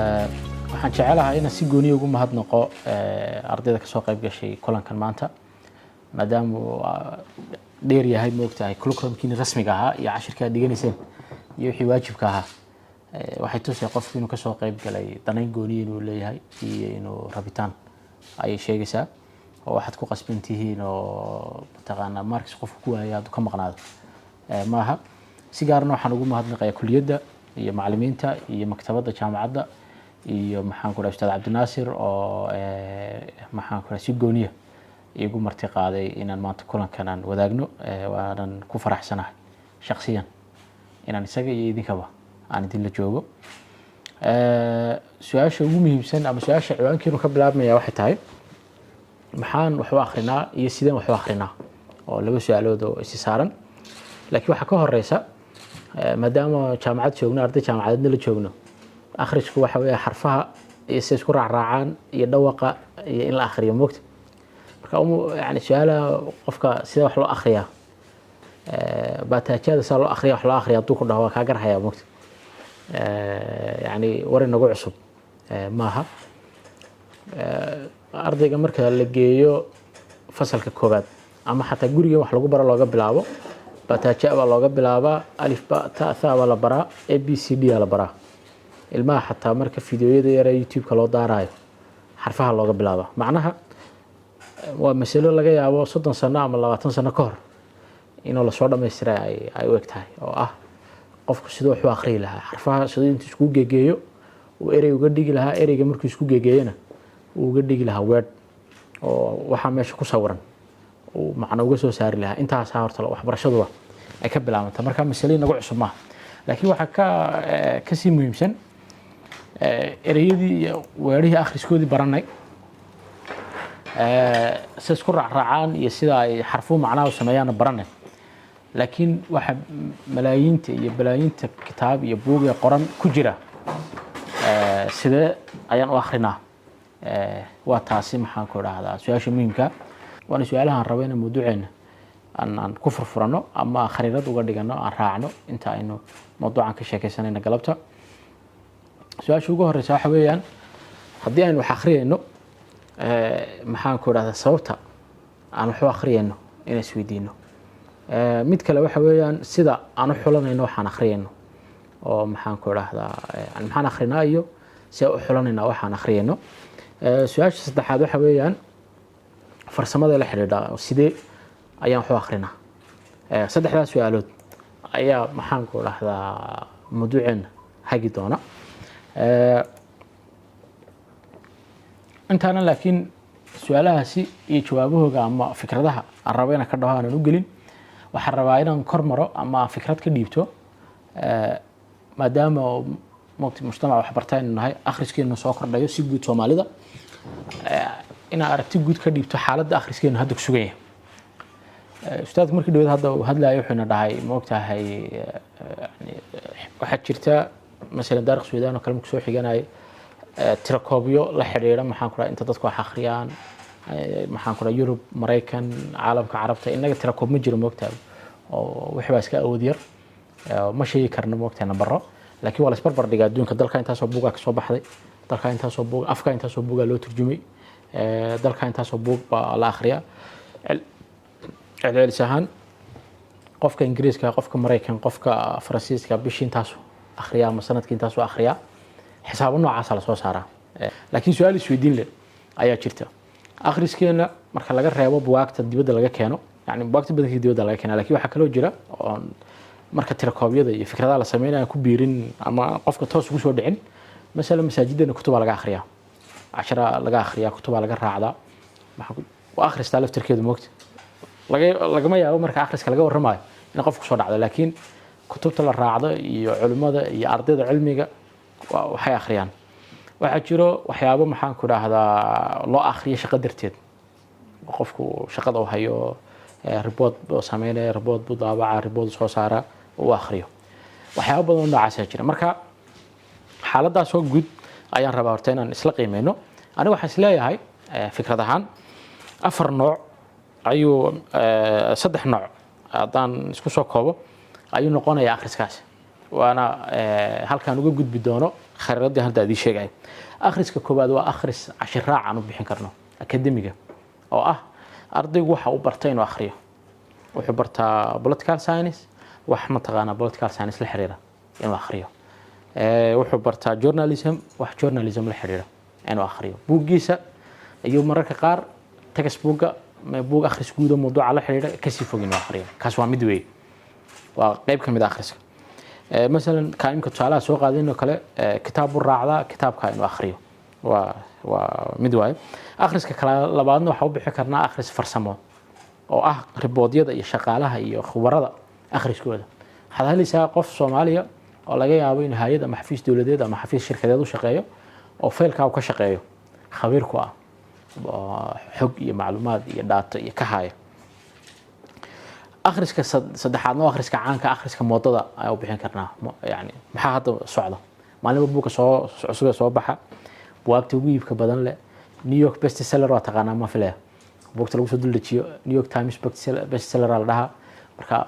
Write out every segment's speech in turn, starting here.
Waxaan jecelahay inaan si gooniya ugu mahadnaqo ardayda kasoo qayb gashay kulankan maanta, maadaama uu dheer yahay, moogtahay, curriculumkiini rasmiga ahaa iyo cashirka aad dhiganayseen iyo wixii waajibka ahaa. Waxay tusay qofku inuu kasoo qayb galay danayn gooniya inuu leeyahay iyo inuu rabitaan ayay sheegaysaa, oo waxaad ku qasban tihiin oo mataqaanaa marks qofku ku waaya hadduu ka maqnaado maaha. Si gaarna waxaan ugu mahadnaqayaa kuliyadda iyo macallimiinta iyo maktabadda jaamacadda iyo, maxaan ku dhahay, Ustaad Cabdinaasir oo maxaan ku dhahay, si gooniya igu marti qaaday inaan maanta kulankan aan wadaagno. Waanan ku faraxsanahay shakhsiyan inaan isaga iyo idinkaba aan idinla joogo. Su-aasha ugu muhiimsan ama su-aasha ciwaankiinu ka bilaabmaya waxay tahay: maxaan wax u akrinaa iyo sideen wax u akrinaa? Oo laba su-aalood oo isi saaran. Laakiin waxaa ka horeysa, maadaama jaamacad joogno, arday jaamacadeedna la joogno, akhrisku waxa weeye xarfaha iyo sida isku raacraacaan iyo dhawaqa iyo in la akhriyo, moogta. Marka yani su-aalaha qofka sida wax loo akhriyaa, baataajada saa loo akhriya, wax loo akhriya hadduu ku dhaho, waa kaa garhayaa, moogta. Yani war inagu cusub maaha. Ardayga marka la geeyo fasalka koowaad ama xataa guriga wax lagu baro looga bilaabo, bataaja baa looga bilaabaa, alif, ba, ta, tha baa la baraa, A, B, C, D aa la baraa ilmaha. Xataa marka fideoyada yare YouTube-ka loo daarayo, xarfaha looga bilaabaa. Macnaha waa masalo laga yaabo 30 sano ama 20 sano ka hor inuu lasoo dhamaystiray ay u eg tahay, oo ah qofku siduu wax u akhriyi lahaa, xarfaha siduu intuu isku gegeeyo uu erey uga dhigi lahaa, ereyga markuu isku gegeeyona uu uga dhigi lahaa word, oo waxaa meesha ku sawiran uu macno uga soo saari lahaa. Intaasaa horta waxbarashaduba ay ka bilaabanta. Marka masalii nagu cusub maaha, laakiin waxaa kasii muhiimsan ereyadii iyo weerihii akhriskoodii baranay, sida isku raacraacaan iyo sida ay xarfuhu macnaha u sameeyaanna baranay, laakiin waxa malaayiinta iyo balaayiinta kitaab iyo buug ee qoran ku jira sidee ayaan u akrinaa? Waa taasi, maxaan ku idhaahdaa, su-aasha muhiimka. Waana su-aalahan rabo inaan mawduuceena aan ku furfurano ama khariirad uga dhigano, aan raacno inta aynu mawduucan ka sheekeysanayno galabta. Su-aasha ugu horeysa waxa weeyaan, haddii aynu wax akhriyayno, maxaan ku idhahdaa, sababta aan wax u akhriyayno inaan isweydiino. Mid kale waxa weeyaan sida aan u xulanayno waxaan akhriyayno, oo maxaan ku idhahdaa, yani maxaan akhrinaa iyo si u xulanayna waxaan akhriyayno. Su-aasha saddexaad waxa weeyaan farsamada la xidhiidha, sidee ayaan wax u akhrinaa? Saddexdaas su-aalood ayaa, maxaan ku idhahdaa, mawduuceena hagi doona. Intaana laakiin su-aalahaasi iyo jawaabahooga ama fikradaha aan rabo inaan ka dhaho aanan u gelin, waxaan rabaa inaan kor maro ama aan fikrad ka dhiibto, maadaama oo mugti mujtamac waxbarta aynu nahay, akhriskeenu soo kordhayo si guud Soomaalida, inaan aragti guud ka dhiibto xaaladda akhriskeenu hadda ku sugan yahay. Ustaadku markii dhaweyd hadda uu hadlayo wuxuuna dhahay, ma ogtahay, yani waxaa jirta masalan Daarq Suudaan oo kale markuu soo xiganayay tirakoobyo la xidhiidha, maxaan ku dhahay, inta dadku wax akhriyaan, maxaan ku dhahay, Yurub, Maraykan, caalamka Carabta. Innaga tirakoob ma jiro, moogtahay, oo wixii baa iska awood yar, ma sheegi karno, moogtahay, nambaro, laakiin waa la isbarbar dhigaa adduunka. Dalka intaasoo buugaa kasoo baxday, dalka intaasoo buug, afka intaasoo buugaa loo turjumay, dalka intaasoo buug baa la akhriyaa. Celcelis ahaan qofka Ingiriiska, qofka Maraykan, qofka Faransiiska bishii intaasu akhriyaa ama sanadkii intaasu akhriyaa. Xisaabo noocaasa lasoo saaraa. Laakiin su-aal isweydiin leh ayaa jirta: akhriskeena marka laga reebo buwaagta dibadda laga keeno, yani buwaagta badankii dibadda laga keena, lakin waxaa kaloo jira oon marka tirakoobyada iyo fikradaha la sameynaya ku biirin ama qofka toos ugu soo dhicin, masalan masaajidana kutubaa laga akhriyaa, cashara laga akhriyaa, kutubaa laga raacdaa. Waa akhristaa laftirkeedu, moogta. Lagama yaabo marka akhriska laga warramayo in qof kusoo dhacdo, laakiin kutubta la raacdo iyo culimmada iyo ardayda cilmiga waxay akhriyaan. Waxaa jiro waxyaabo, maxaan ku idhaahdaa, loo akhriyo shaqo darteed. Qofku shaqada uu hayo, report buu sameynaya, report buu daabaca, report soo saara, uu akhriyo. Waxyaabo badan oo noocaasaa jira. Marka xaaladaas oo guud ayaan rabaa horta inaan isla qiimeyno. Aniga waxaan isleeyahay, fikrad ahaan, afar nooc ayuu, saddex nooc haddaan isku soo koobo, ayuu noqonayaa akhriskaasi, waana halkaan uga gudbi doono Khariiradii hadda adii sheegaya, akhriska koowaad waa akhris cashirraac aan u bixin karno akademiga, oo ah ardaygu waxa uu bartay inuu akhriyo. Wuxuu bartaa political science, wax mataqaanaa political science la xiriira inuu akhriyo. Wuxuu bartaa journalism, wax journalism la xiriira inuu akhriyo, buuggiisa iyo mararka qaar textbookga, buug akhris guuda mawduuca la xiriira kasii fog inuu akhriyo. Kaas waa mid weeye, waa qeyb ka mid a akhriska. Masalan kaa imka tusaalaha soo qaadin oo kale, kitaab buu raacdaa, kitaabka inuu akhriyo waa mid waaye. Akhriska kale labaadna waxaa u bixi karnaa akhris farsamo, oo ah riboodyada iyo shaqaalaha iyo khubarada akhriskooda. Waxaad helaysaa qof Soomaaliya oo laga yaabo inuu hay'ad ama xafiis dowladeed ama xafiis shirkadeed u shaqeeyo, oo faylkaa uu ka shaqeeyo khabiir ku ah, oo xog iyo macluumaad iyo data iyo ka haya. Akhriska saddexaadna waa akhriska caanka, akhriska moodada ayaan u bixin karnaa. Yani maxaa hadda socda, maalinba buugga soo cusub ee soo baxa, buwaagta ugu iibka badan leh, New York best seller waa taqaanaa ma filaya, buugta lagu soo duldejiyo, New York Times best seller la dhahaa. Marka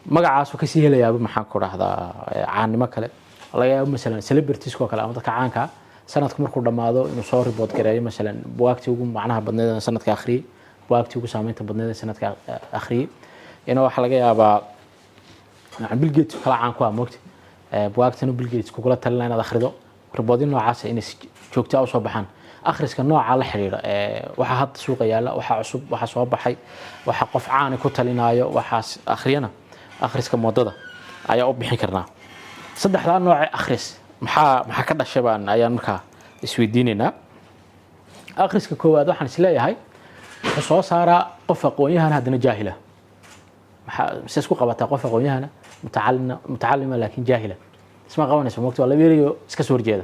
magacaasu kasii helayaaba, maxaan ku dhahdaa, caannimo kale laga yaabo, masalan celebrities oo kale ama dadka caanka ah, sanadku markuu dhammaado inuu soo report gareeyo, masalan buwaagtii ugu macnaha badneed ee sanadka akhriyey, buwaagtii ugu saameynta badneed ee sanadka akhriyey. Ina waxaa laga yaabaa yani Bill Gates kala caan ku ah moogta, buwaagtanu Bill Gates kugula talina inaad akhrido, riboodyo noocaas inay si joogto ah usoo baxaan. Akhriska nooca la xiriira waxaa hadda suuqa yaalla, waxaa cusub, waxaa soo baxay, waxa qof caani ku talinaayo, waxaas akhriyana akhriska moodada ayaa u bixin karnaa. Saddexdaa nooce akhris maxaa ka dhashay baan ayaan markaa isweydiinaynaa. Akhriska koowaad waxaan isleeyahay wuxuu soo saaraa qof aqoon-yahan haddana jaahila. Maxaa mise isku qabataa qof aqoon-yahana, mutacalina, mutacalima laakiin jaahila? Isma qabanayso mogta, waa laba erayo iska soo horjeeda.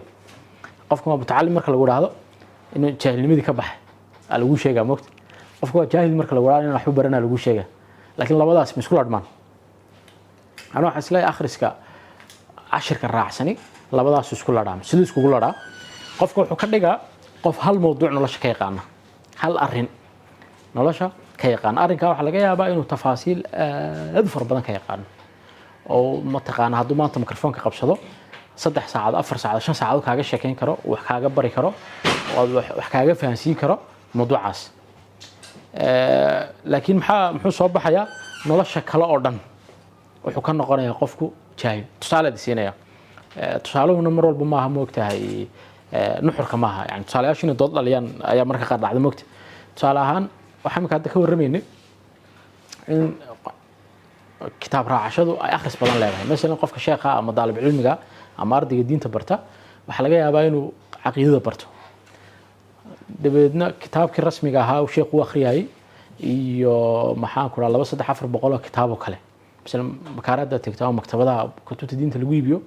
Qofka waa mutacalim marka lagu dhahdo, inuu jaahilnimadii ka baxay aa lagu sheegaa mogta. Qofka waa jaahil marka lagu dhahdo, inaan waxba baranaa lagu sheegaa. Laakiin labadaas ma isku ladhmaan? Anu waxaan isleeyahay akhriska cashirka raacsani labadaas isku ladhaa. Siduu iskugu ladhaa? Qofka wuxuu ka dhigaa qof hal mawduuc nolosha ka yaqaana, hal arrin nolosha ka yaqaana. Arrinkaa waxaa laga yaabaa inuu tafaasiil aad u fara badan ka yaqaano, oo mataqaana hadduu maanta mikrofoonka qabsado 3 saacadood, 4 saacadood, 5 saacadood kaaga sheekeyn karo, wax kaaga bari karo, oo wax kaaga fahansiin karo mawduucaas. Laakiin muxuu soo baxayaa? Nolosha kale oo dhan wuxuu ka noqonayaa qofku jaahil. Tusaale siinaya, tusaaluhuna mar walba maaha moogtahay nuxurka maaha, yani tusaalayaashu inay dood dhaliyaan ayaa marka qaar dhacda moogta. Tusaale ahaan waxaa imika hadda ka warramaynay in kitaab raacashadu ay akhris badan leedahay. Masalan qofka sheekha ama daalib cilmiga ama ardayga diinta barta waxaa laga yaabaa inuu caqiidada barto, dabeedna kitaabkii rasmiga ahaa uu sheekhu u akhriyayay iyo maxaan ku dhaha 200, 300, 400 oo kitaab oo kale. Masalan makaarada tegto ama maktabadaha kutubta diinta lagu iibiyo,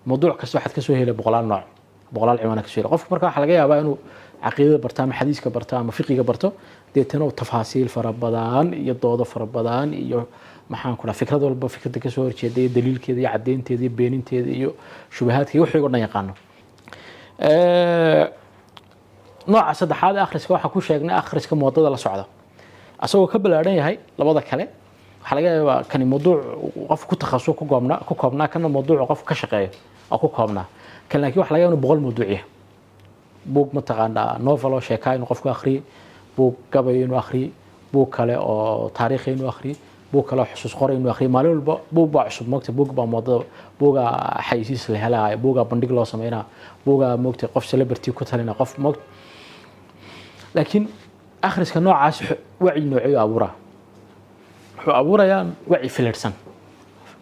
mawduuc kasta waxaad kasoo helay boqolaal nooc, boqolaal ciwaana kasoo helay. Qofka marka waxaa laga yaabaa inuu caqiidada barto ama xadiiska barto ama fiqiga barto, deetana uu tafaasiil fara badan iyo doodo fara badan iyo maxaan ku dhaha fikrad walba fikradda kasoo horjeeda iyo daliilkeeda iyo caddeynteeda iyo beeninteeda iyo shubahaadka iyo wixii o dhan yaqaano. Nooca saddexaad ee akhriska waxaa ku sheegnay akhriska moodada la socda, asagoo ka ballaadhan yahay labada kale. Waxaa laga yaabaa kani mawduuc qofku ku takhasus ku koobnaa, kana mawduuc qofku ka shaqeeyo oo ku koobnaa kan. Laakiin waxa laga yaabaa inuu 100 mawduuc yahay. Buug mataqaanaa novel oo sheekaa inuu qofku akhriyey, buug gabayo inuu akhriyey, buug kale oo taariikhi inuu akhriyey, buug kale oo xusuus qoray inuu akhriyey. Maalin walba buug baa cusub moogta, buug baa moodada, buugaa xayisiis la helaayo, buugaa bandhig loo sameynaa, buugaa moogta qof celebrity ku talina qof moogta. Laakiin akhriska noocaas wacyi noocyo abuuraa? Wuxuu abuurayaa wacyi filirsan.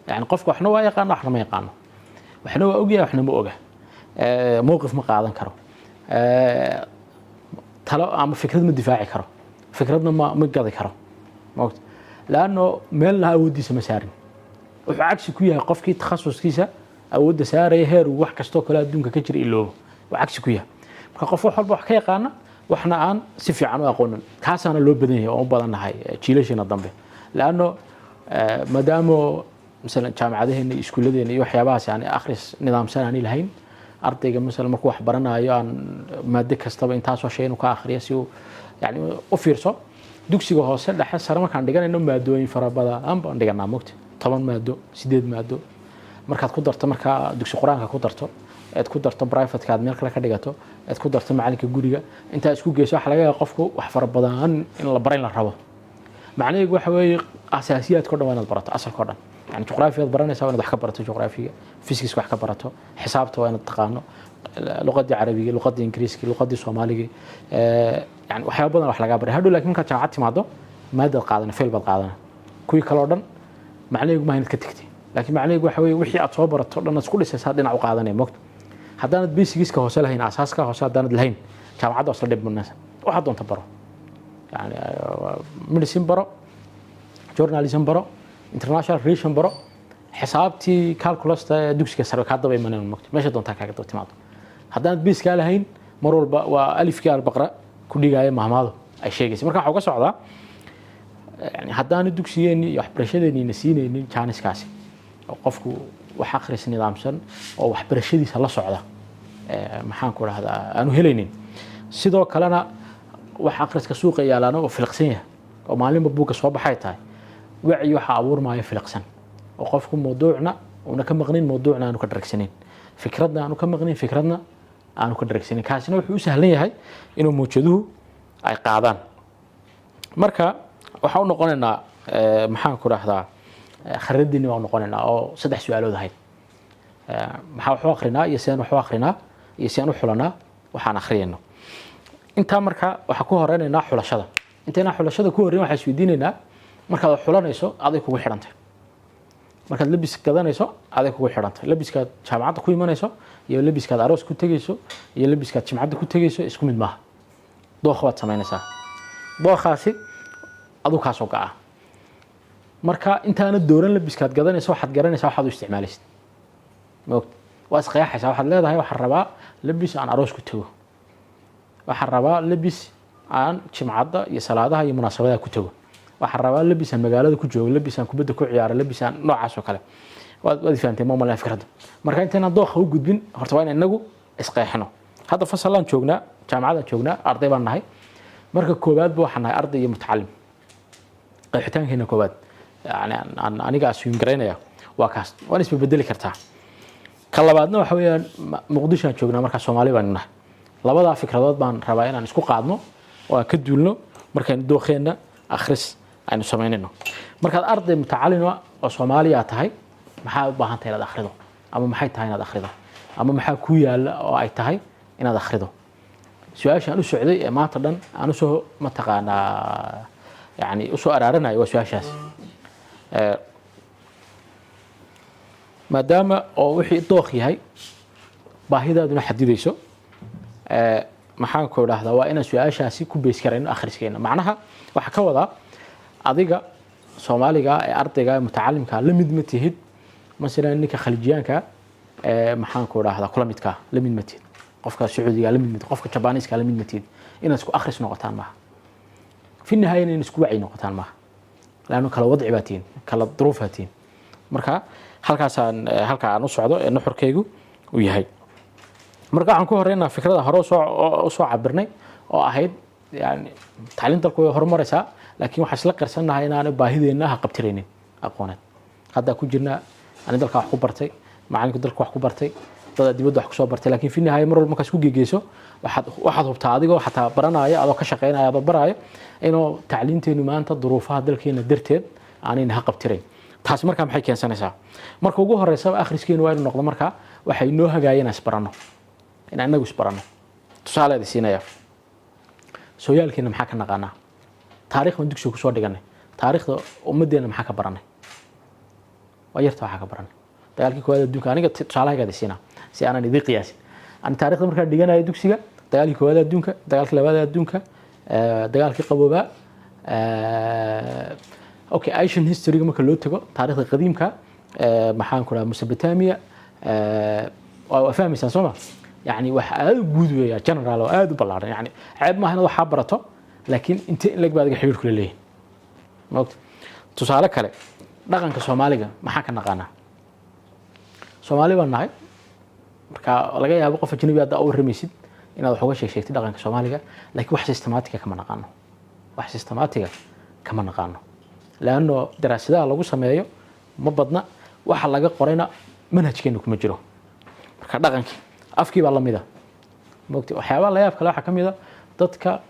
Yani qofka waxna waa yaqaano, waxna ma yaqaano, waxna waa ogyahay, waxna ma oga, mowqif ma qaadan karo, talo ama fikrad ma difaaci karo, fikradna ma gadi karo mogta, laanno meelna awooddiisa ma saarin. Wuxuu cagsi ku yahay qofkii takhasuskiisa awoodda saaraya, heer uu wax kastoo kale adduunka ka jira iloobo uu cagsi ku yahay. Marka qof wax walba wax ka yaqaana, waxna aan si fiican u aqoonin, kaasaana loo badan yahay oo u badannahay jiilashiina dambe. Laanno maadaama masalan jaamacadaheena iyo iskuulladeena iyo waxyaabahaas aan akhris nidaamsan aan lahayn, ardayga masalan markuu wax baranayo aan maado kastaba intaasoo shay inuu ka akhriyo si uu yani u fiirso. Dugsiga hoose, dhexe, sare markaan dhiganayno maadooyin fara badan baan dhiganaa mogta, 10 maado, sideed maado markaad ku darto, markaa dugsi Qur-aanka ku darto. Eed ku darto privateka aad meel kale ka dhigato, eed ku darto macalinka guriga, intaa isku geyso, waxa laga yaaba qofku wax fara badan in la bara in la rabo. Macnaheedu waxa weeye, asaasiyaadka o dhan waa inaad barato, asalka o dhan. Yani juqraafiyaad baranaysaa, waa inaad wax ka barato juqraafiga, physics wax ka barato, xisaabta waa inaad taqaano, luqadii Carabiga, luqadii Ingiriiska, luqadii Soomaaliga, yani waxyaaba badan wax lagaa baray hadhow. Laakiin markaad jaamacad timaado, maadaad qaadana, fail baad qaadana, kuwii kale oo dhan. Macnaheegu maaha inaad ka tegtay, laakiin macnaheegu waxa weeye, wixii aad soo barato o dhan aad isku dhisaysaa dhinac u qaadanaya mogta. Haddaanad basicska hoose lahayn, asaaska hoose haddaanad lahayn, jaamacadda waa isla dhib munaasab. Waxaad doonta baro, yani medicine baro, journalism baro, international relation baro, xisaabtii calculusta ee dugsiga sare kaa daba imaneen mogta, meesha doontaa kaaga daba timaado. Haddaanad basekaa lahayn, mar walba waa alifkii Albaqra ku dhigaya mahmaado ay sheegaysa. Marka waxaa uga socdaa, yani haddaanu dugsigeenni iyo waxbarashadeenni na siinaynin jaaniskaasi oo qofku wax akhris nidaamsan oo waxbarashadiisa la socda, maxaan ku dhahdaa, aanu helaynin. Sidoo kalena wax akhriska suuqa yaalaana oo filiqsan yahay oo maalinba buugga soo baxay tahay, wacyi waxaa abuurmaayo filiqsan oo qofku mawduucna una ka maqnin, mawduucna aanu ka dharagsanin, fikradna aanu ka maqnin, fikradna aanu ka dharagsanin. Kaasina wuxuu u sahlan yahay inuu mawjaduhu ay qaadaan. Marka waxaa u noqonaynaa, maxaan ku dhahdaa, khariidadiini baan u noqonaynaa oo saddex su-aalood ahayd: maxaa wax u akrinaa, iyo sidaan wax u akrinaa, iyo sidaan u xulanaa waxaan akhriyayno. Intaa marka waxaa ku horeynaynaa xulashada. Intaynaan xulashada ku horreyn, waxaan isweydiinaynaa: markaad wax xulanayso, aday kugu xidhantay. Markaad labis gadanayso, aday kugu xidhantay. Labiskaad jaamacadda ku imanayso iyo labiskaad aroos ku tegayso iyo labiskaad jimcadda ku tegayso isku mid maaha. Dooq baad samaynaysaa, dookhaasi aduu kaasoo go'a. Marka intaana dooran labiskaad gadanayso, waxaad garanaysaa waxaad u isticmaalaysid maogta, waa isqeexaysaa. Waxaad leedahay, waxaan rabaa labis aan aroos ku tego, waxaan rabaa labis aan jimcadda iyo salaadaha iyo munaasabadaha ku tego, waxaan rabaa labis aan magaalada ku joogo, labis aan kubadda ku ciyaaro, labis aan noocaas oo kale. Waad fahamtay, ma malaya fikradda? Marka intaynaan dooqa u gudbin, horta waa in inagu isqeexno. Hadda fasallaan joognaa, jaamacadaan joognaa, arday baan nahay. Marka koowaadba waxaan nahay arday iyo mutacalim. Qeexitaankeena koowaad, yani aan aniga assume garaynaya, waa kaas, waan isbedeli kartaa. Ka labaadna waxa weeyaan, Muqdishoaan joognaa, markaa Soomaali baanu nahay. Labadaa fikradood baan rabaa inaan isku qaadno oo aan ka duulno markaynu dookeenna akhris aynu samaynayno. Markaad arday mutacalima oo Soomaaliya tahay, maxaa u baahan tahay inaad akhrido, ama maxay tahay inaad akhrido, ama maxaa kuu yaala oo ay tahay inaad akhrido? Su-aasha aan u socday ee maanta dhan aan usoo mataqaanaa, yani usoo araaranayo, waa su-aashaas. Maadaama oo wixii dooq yahay, baahidaaduna xadidayso, maxaan ku idhahdaa, waa inaan su-aashaasi ku base karayno akhriskeena. Macnaha waxaa ka wadaa, adiga Soomaaliga ee ardayga ee mutacalimka la mid ma tihid masalan ninka Khaliijiyaanka ee, maxaan ku idhahdaa, kula midkaa la mid ma tihid, qofka Sacuudiga la mid ma tihid, qofka Jabaniiska la mid ma tihid. Inaad isku akhris noqotaan maaha, fi nihaaya inaad isku wacyi noqotaan maaha, laanno kala wadci baa tihiin, kala duruufaa tihiin. Marka halkaasaan halka aan u socdo ee nuxurkaygu uu yahay. Marka waxaan ku horeynaa fikrada hore usoo cabirnay oo ahayd, yani tacliin dalku way horumaraysaa, laakiin waxaan isla qirsannahay inaanay baahideenna ha qabtiraynin aqooneed. Hadda ku jirnaa, ani dalka wax ku bartay, macalinku dalka wax ku bartay, dadaa dibadda wax kusoo bartay, laakiin fi nihaaya mar walba markaas ku gegeyso, waxaad hubtaa adigoo xataa baranaya, adoo ka shaqeynaya, adoo baraayo, inuu tacliinteenu maanta duruufaha dalkeena darteed aanayna ha qabtirayn. Taasi markaa maxay keensanaysaa? Marka ugu horeysa, akhriskeenu waa inuu noqdo markaa waxay noo hagaaya inaan isbaranno, inaan inagu isbaranno. Tusaaleeda siinaya: sooyaalkeena maxaa ka naqaanaa? Taarikh baan dugsiga kusoo dhiganay. Taariikhda ummaddeena maxaa ka baranay? Waa yarta waxaa ka baranay. Dagaalkii koowaad adduunka, aniga tusaalahaygaada siinaa si aanan idiin qiyaasin. Ani taarikhda markaan dhiganayo dugsiga, dagaalkii koowaad adduunka, dagaalkii labaad adduunka, dagaalkii qaboobaa, okay, Asian historyga marka loo tago, taariikhda qadiimka, maxaan ku dhaha, Mesopotamia, waa fahmaysaan soo ma? Yani wax aada u guud weeya, general oo aada u ballaaran. Yani ceeb maaha inaad waxaa barato, laakiin inte in leg baa adiga xiriir kula leeyihin maogta? Tusaale kale, dhaqanka Soomaaliga maxaa ka naqaanaa? Soomaali baan nahay. Marka laga yaabo qof ajnabi hadda u warramaysid inaad wax uga sheegtid dhaqanka Soomaaliga, laakiin wax systematic ah kama naqaano, wax systematic ah kama naqaano, leanno daraasadaha lagu sameeyo ma badna, waxa laga qorayna manhajkeena kuma jiro. Marka dhaqankii Afkii baa lamid a, mogta. Waxyaabaha la yaab kale waxaa ka mid a dadka,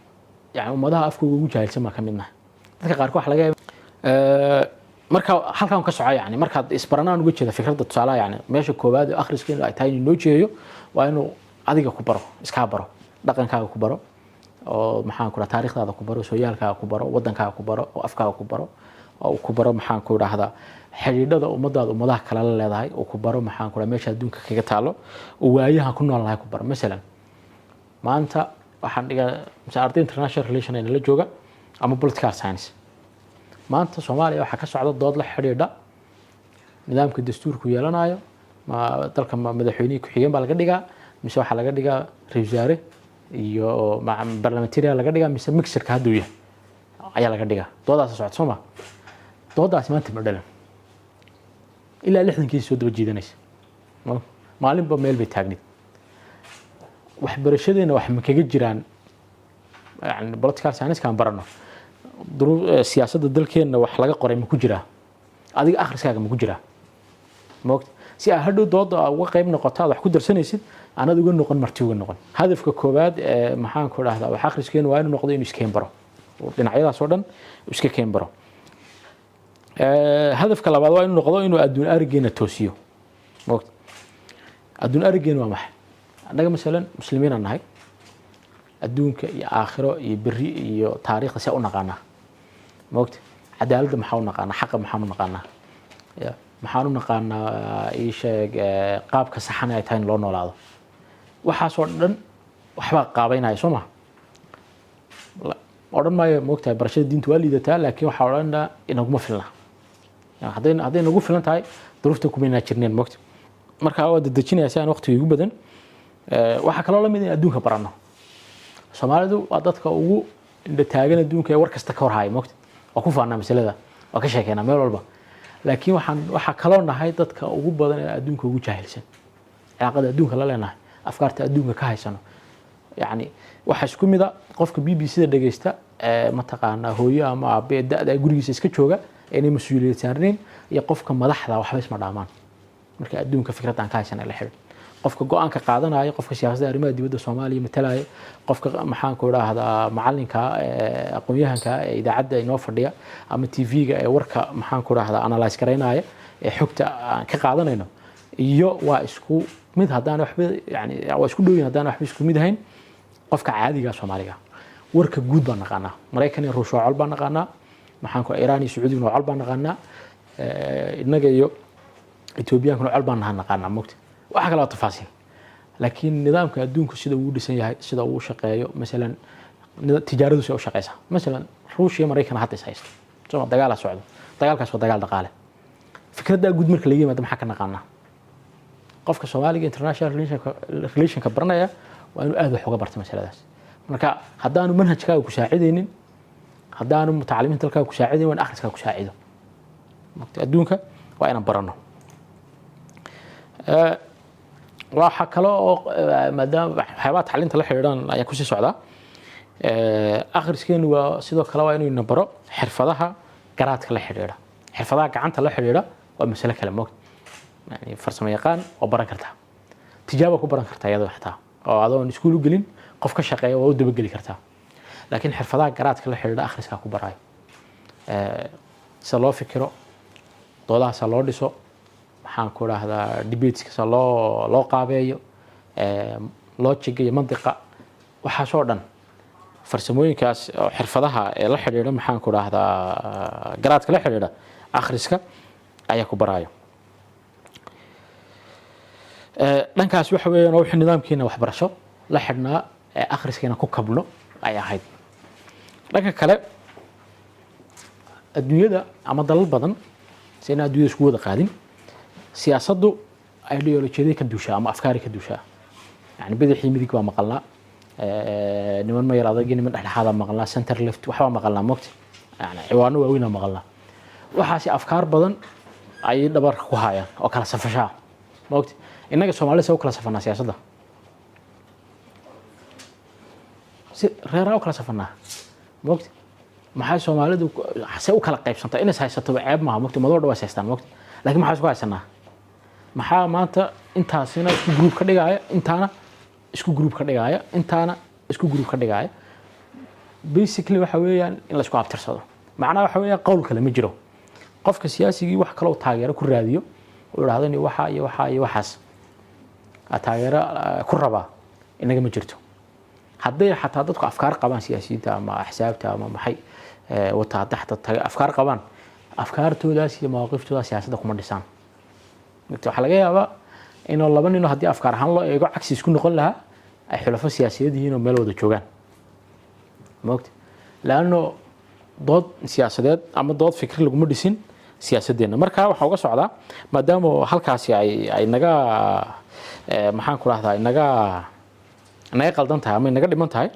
yani, ummadaha afkooga ugu jaahilsan baa ka mid nahay. Dadka qaarkood waxa laga yaaba marka halkan ka soco, yani, markaad isbaranaan uga jeeda fikradda tusaalaha, yani, meesha koowaad ee akhriska inuu ay tahay inuu noo jeeyo waa inuu adiga ku baro, iskaa baro, dhaqankaaga ku baro, oo, maxaan ku dhaha, taariikhdaada ku baro, sooyaalkaaga ku baro, wadankaaga ku baro, oo afkaaga ku baro, oo uu ku baro, maxaan ku dhahdaa, xidhiidhada ummadaada ummadaha kale la leedahay, uu ku baro, maxaan ku dhaha, meesha adduunka kaga taalo, uu waayahan ku nool lahay ku baro. Masalan, maanta waxaan dhigaa mise arday international relation ay nala jooga ama political science. Maanta Soomaaliya waxaa ka socda dood la xidhiidha nidaamka dastuurku yeelanayo. Ma dalka ma madaxweynihii ku-xigeen baa laga dhigaa, mise waxaa laga dhigaa ra-iisul wasaare iyo parliamentarian laga dhigaa, mise mixerka hadduu yahay ayaa laga dhigaa? Doodaasa socota, soo ma? Doodaasi maanta ma dhalan, ilaa 60-kii soo daba jiidanaysa. Maalinba meel bay taagnayd. Waxbarashadeena wax ma kaga jiraan? Yani, political science-kaan barano, siyaasadda dalkeenna wax laga qoray ma ku jiraa? Adiga akhriskaaga ma ku jiraa? Moogta, si aa hadhow dooda aa uga qayb noqoto, aad wax ku darsanaysid, aanad uga noqon marti uga noqon. Hadafka koowaad ee, maxaan ku dhahdaa, wax akhriskeenu waa inuu noqdo inuu iskeen baro dhinacyadaas oo dhan, iska keen baro. Hadafka labaad waa inuu noqdo inuu adduun araggeena toosiyo. Moogta, adduun araggeena waa maxay? Annaga, masalan, muslimiinaan nahay. Adduunka iyo aakhiro iyo berri iyo taariikhda see u naqaanaa? Moogta, cadaaladda maxaa u naqaanaa? Xaqa maxaan u naqaanaa? Ya, maxaan u naqaanaa? Ii sheeg qaabka saxan ay tahay in loo noolaado. Waxaasoo dhan waxbaa qaabaynaya, soo ma? Odhan maayo, moogtahay, barashada diinta waa liidataa, laakiin waxaa odhanaa inaguma filna. Hadday nagu filan tahay, duruufta kumaynaa jirneen, moogta. Marka waa dedejinaya si aan waqtiga igu badan. Waxaa kaloo lamid in adduunka baranno. Soomaalidu waa dadka ugu indha taagan adduunka ee war kasta ka warhaya, moogta. Waa ku faanaa masalada, waa ka sheekeynaa meel walba, laakiin waxaa kaloo nahay dadka ugu badan ee adduunka ugu jaahilsan. Cilaaqada adduunka la leenahay, afkaarta adduunka ka haysano, yacni, waxaa isku mid a qofka BBC da dhegeysta, mataqaanaa, hooyo ama aabe ee da-da gurigiisa iska jooga ee inay mas-uuliyad saarnayn, iyo qofka madaxda, waxba isma dhaamaan. Marka adduunka fikradda aan ka haysana la xidhin, qofka go-aanka qaadanaya, qofka siyaasadda arrimaha dibadda Soomaaliya matalaya, qofka, maxaan ku idhaahdaa, macalinka, aqoon-yahanka ee idaacadda inoo fadhiya ama TV-ga ee warka, maxaan ku idhahdaa, analyse garaynaya ee xogta aan ka qaadanayno, iyo waa isku mid haddaan waxba, yani, waa isku dhowyin haddaan waxba isku mid ahayn. Qofka caadiga Soomaaliga warka guud baan naqaanaa. Maraykan iyo Ruush waa col baan naqaanaa, maxaan ku, Iiraan iyo Sacuudiguna waa col baan naqaanaa, innaga iyo Ethoobiyankuna col baan naha naqaanaa, mogta. Waxa kale waa tafaasiil, laakiin nidaamka adduunku sida uu dhisan yahay, sida uu shaqeeyo, masalan tijaaradu sida u shaqeysaa, masalan Ruush iyo Maraykan hadda is haysto, soo dagaalaa socdo, dagaalkaas waa dagaal dhaqaale. Fikraddaa guud marka laga yimaado, maxaa ka naqaanaa? Qofka Soomaaliga international relationka baranaya waa inuu aad wax uga barta masaladaas. Marka haddaanu manhajkaaga ku saacidaynin, haddaanu mutacalimiinta dalkaaga ku saacidayn, waa in akhriskaaga ku saacido. Adduunka waa inaan baranno. Waxaa kale oo maadaama waxyaabaha tacliinta la xidhiidhan ayaan kusii socdaa, akhriskeenu waa sidoo kale waa inuu ina baro xirfadaha garaadka la xidhiidha. Xirfadaha gacanta la xidhiidha waa masale kale, moogta. Yani, farsamo yaqaan waa baran kartaa, tijaaba ku baran kartaa iyadoo xataa oo adoon iskuul u gelin, qof ka shaqeeya waa u dabageli kartaa, laakiin xirfadaha garaadka la xidhiidha akhriskaa ku baraayo sida loo fikiro, doodahaasa loo dhiso, maxaan ku dhahdaa, debateska loo qaabeeyo, logiga iyo mantiqa, waxaasoo dhan, farsamooyinkaas oo xirfadaha ee la xidhiidha, maxaan ku dhahdaa, garaadka la xidhiidha, akhriska ayaa ku baraayo. Dhankaas waxa weeyaan waa wixii nidaamkiina waxbarasho la xidhnaa ee akhriskiina ku kabno ay ahayd. Dhanka kale, adduunyada ama dalal badan, si inaan adduunyada isku wada qaadin, siyaasaddu ideolojiyaday ka duushaa ama afkaari ka duushaa. Yani, bidixii midig baa maqalnaa, niman mayar adag iyo niman dhexdhexaada maqalnaa, center left waxbaa maqalnaa, mogta. Yani, ciwaano waaweyn aa maqalnaa. Waxaasi afkaar badan ayay dhabarka ku hayaan oo kala safashaa, mogta. Innaga Soomaalida see u kala safanaa siyaasadda? Si reeraa u kala safanaa, mogta. Maxay Soomaalidu see u kala qaybsantaa? Inays haysatoba ceeb maaha, mogta. Madoo dhan waa is haystaan, mogta, laakiin maxaa isku haysanaa? Maxaa maanta intaasina isku group ka dhigaya intaana? Isku group ka dhigaaya, intaana isku group ka dhigaaya. Basically waxa weeyaan in la isku abtirsado. Macnaha waxa weeyaan qowl kale ma jiro. Qofka siyaasigii wax kaloo taageero ku raadiyo oo idhahdo ni waxa iyo waxa iyo waxaas taageero ku rabaa inaga ma jirto. Hadday xataa dadku afkaar qabaan, siyaasiyiinta ama axsaabta ama maxay wata, hadday xataa afkaar qabaan, afkaartoodaas iyo mawaqiftoodaas siyaasadda kuma dhisaan. Waxaa laga yaabaa inuu laba ninoo haddii afkaar ahaan loo eego cagsi isku noqon lahaa ay xulafo siyaasiyeed yihiin oo meel wada joogaan, maogta? Laanno dood siyaasadeed ama dood fikri laguma dhisin siyaasadeenna. Marka waxaa uga socdaa, maadaama halkaasi ay naga, maxaan ku rahdaa, naga qaldan tahay ama naga dhiman tahay,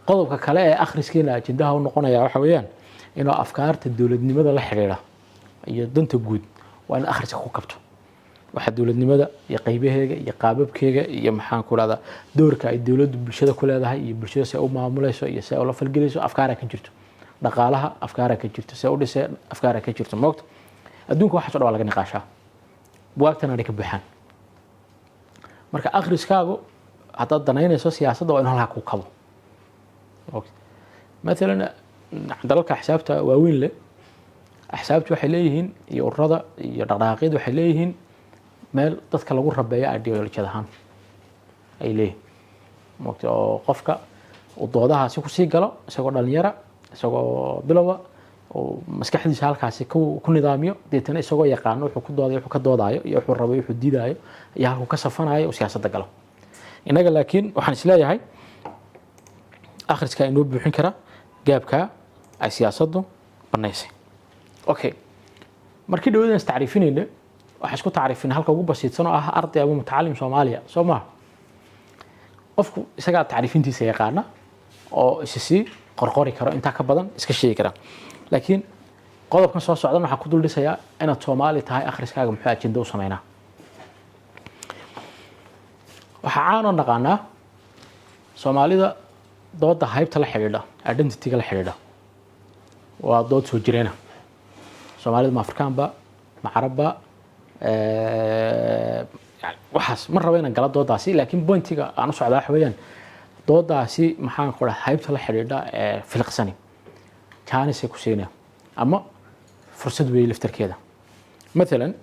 qodobka kale ee akhriskeena ajendaha u noqonaya waxa weeyaan inuu afkaarta dowladnimada la xidhiidha iyo danta guud waa in akhriska ku kabto. Waxa dowladnimada iyo qaybaheega iyo qaababkeega iyo, maxaan ku rahdaa, doorka ay dowladdu bulshada ku leedahay iyo bulshada si ay u maamulayso iyo si ay ula falgelayso, afkaaraa ka jirto. Dhaqaalaha afkaaraa ka jirto, see u dhisee afkaaraa ka jirto, moogta? Adduunka waxaas o dhan waa laga niqaashaa, buwaagtana ay ka buuxaan. Marka akhriskaagu haddaad danaynayso siyaasadda waa inu halkaa ku kabo. Maalan dalalka axsaabta waaweyn leh, axsaabtu waxay leeyihiin iyo ururada iyo dhaqdhaqaaqyadu waxay leeyihiin meel dadka lagu rabeeyo ideolojiyad ahaan ay leeyihin, mogta? Oo qofka uu doodahaasi kusii galo isagoo dhalinyara, isagoo bilowa, oo maskaxdiisa halkaasi ku nidaamiyo. Deetana isagoo yaqaano wuxuu ku doodayo, wuxuu ka doodaayo iyo wuxuu rabo, wuxuu diidaayo iyo halkuu ka safanayo, uu siyaasadda galo. Innaga laakiin waxaan isleeyahay akhriska inoo buuxin kara gaabkaa ay siyaasaddu banaysay. Okay, markii dhawadan is tacriifinayna, waxaan isku tacriifin halka ugu basiidsan oo ah arday ama mutacalim Soomaaliya, soo maha? Qofku isagaa tacriifintiisa yaqaana oo isi sii qorqori karo, intaa ka badan iska sheegi kara. Laakiin qodobkan soo socdan waxaa ku dul dhisayaa inaad Soomaali tahay. Akhriskaaga muxuu ajenda u sameynaa? Waxaa caanoo naqaanaa Soomaalida dooda haybta la xidhiidha, identity-ga la xidhiidha, waa dood soo jireena. Soomaalida ma Afrikaanba, ma Carabba? Waxaas ma rabo inaan gala doodaasi, laakiin pointiga aan u socdaa waxa weeyaan doodaasi, maxaan ku dhaha, haybta la xidhiidha ee filiqsani jaanisay ku siinaya ama fursad weeye laftarkeeda. Mathalan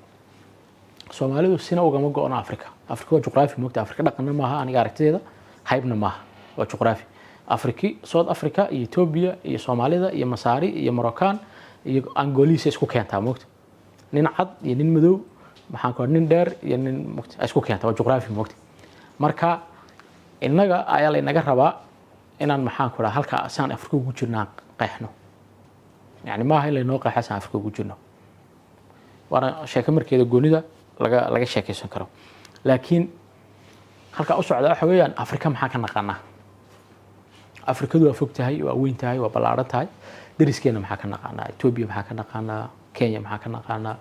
Soomaalidu sina ugama go'no Africa. Africa waa juqraafi, moogta? Africa dhaqanna maaha aniga aragtideeda, haybna maaha, waa juqraafi. Afriki South Africa iyo Ethiopia iyo Soomaalida iyo Masaari iyo Moroccan iyo Angolisa isku keentaa, moogta? Nin cad iyo nin madow, maxaan ku nin dheer iyo nin, moogta, isku keentaa. Waa juqraafi, moogta? Marka innaga ayaa laynaga rabaa inaan, maxaan ku dhaha, halka saan Afrika ugu jirnaan qeexno. Yani maaha in laynoo qeexa saan Afrika ugu jirno, waana sheeko markeeda goonida laga sheekaysan karo. Laakiin halkaa u socda waxa weeyaan Afrika maxaan ka naqaanaa? Afrikadu waa fog tahay, waa weyn tahay, waa ballaaran tahay. Deriskeena maxaa ka naqaanaa? Ethiopia maxaa ka naqaanaa? Kenya maxaa ka naqaanaa?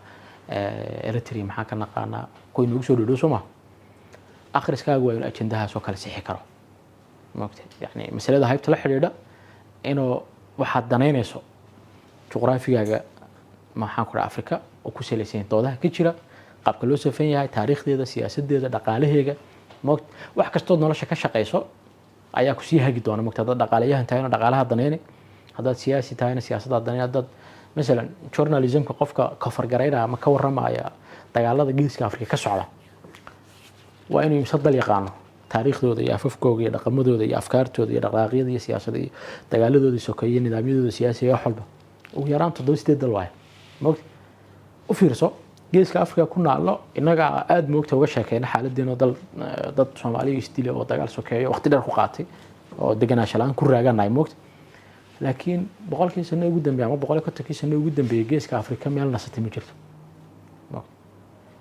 Eritrea maxaa ka naqaanaa? Kuwa inoogu soo dhodhow, soo maha? Akhriskaagu waa inuu ajendahaas oo kale sixi karo, maogta? Yani masalada haybta la xidhiidha inuu waxaad danaynayso juqraafigaaga, maxaan ku dhaha, Afrika oo ku salaysan yahay doodaha ka jira, qaabka loo safan yahay, taariikhdeeda, siyaasadeeda, dhaqaalaheega, moogta? Wax kastood nolosha ka shaqayso ayaa kusii hagi doona, mogta? Haddaad dhaqaalayahan tahayna dhaqaalaha danayni, haddaad siyaasi tahayna siyaasaddaa danayni, haddaad masalan journalismka qofka cover garaynaya ama ka warramaya dagaalada Geeska Afrika ka socda, waa inuu imse dal yaqaano, taariikhdooda iyo afafkooga iyo dhaqamadooda iyo afkaartooda iyo dhaqaaqyada iyo siyaasadda iyo dagaaladooda sokeeye iyo nidaamyadooda siyaasiga, wax walba. Ugu yaraan toddoba sideed dal waayo, mogta? U fiirso, Geeska Afrika ku naallo innaga aada, moogta, uga sheekeyna xaaladeeno dal dad Soomaaliya isdila oo dagaal sokeeyo waqti dheer ku qaatay oo deganaansho la-aan ku raaganahay, moogta? Laakiin 100kii sano ugu dambeeyay ama 150kii sano ugu dambeeyay Geeska Afrika meel nasatay ma jirto.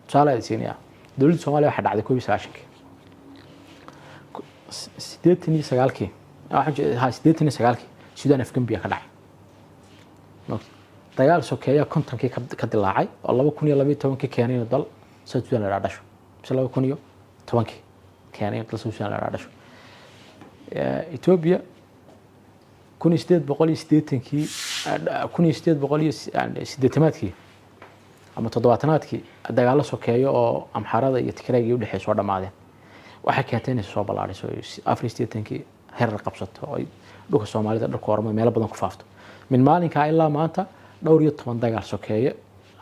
Tusaale aad siinaya, dowladda Soomaaliya waxaa dhacday 91kii, 89kii, 89kii Sudan afgembiya ka dhacay. Dagaal sokeeya 50kii ka dilaacay oo 2012kii keenay inuu dal South Sudan la dhasho, mise 2010kii keenay in dal South Sudan la dhasho. Ethiopia 1880kii, 1880aadkii ama 70aadkii dagaalo sokeeyo oo Amxaarada iyo Tigreega udhexeey soo dhamaadeen. Waxay keentay inay soo ballaadhiso, 84-kii herar qabsato oo ay dhulka Soomaalida, dhulka Oromada, meelo badan ku faafto. Min maalinkaa ilaa maanta dhowr iyo toban dagaal sokeeye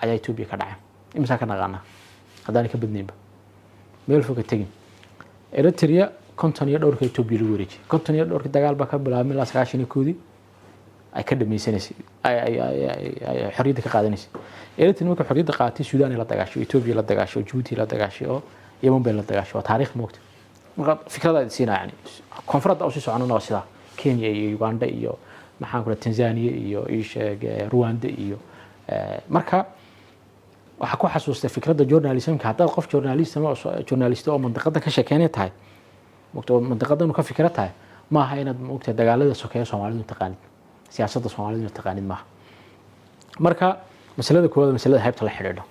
ayaa Etoobiya ka dhacay. Imisaa ka naqaanaa haddaanay ka badnaynba? Meel foga tegin, Eritrea 50 iyo dhowrka Etoobiya lagu wareejiyay. 50 iyo dhowrka dagaal baa ka bilaabmay ilaa 91-dii ay ka dhamaysanaysay, ay xorriyadda ka qaadanaysay. Eritrea markay xorriyadda qaadatay, Suudaan ay la dagaashay, Etoobiya la dagaashay, oo Jabuuti la dagaashay, oo Yemen bay la dagaashay. Waa taariikh, moogta. Marka fikrada idin siinaa, yani koonfurada usii soconana waa sidaa, Kenya iyo Uganda iyo, maxaan ku, Tanzania iyo isheeg Rwanda iyo marka waxaa ku xasuustay fikradda journalismka. Haddaad qof journalist ama journalist oo mandiqada ka sheekeynay tahay, mogta, oo mandiqada inuu ka fikra tahay, maaha inaad, mogta, dagaalada sokeeya Soomaalidu taqaanid, siyaasadda Soomaalidu taqaanid maaha. Marka masalada koowaad, masalada haybta la xidhiidho,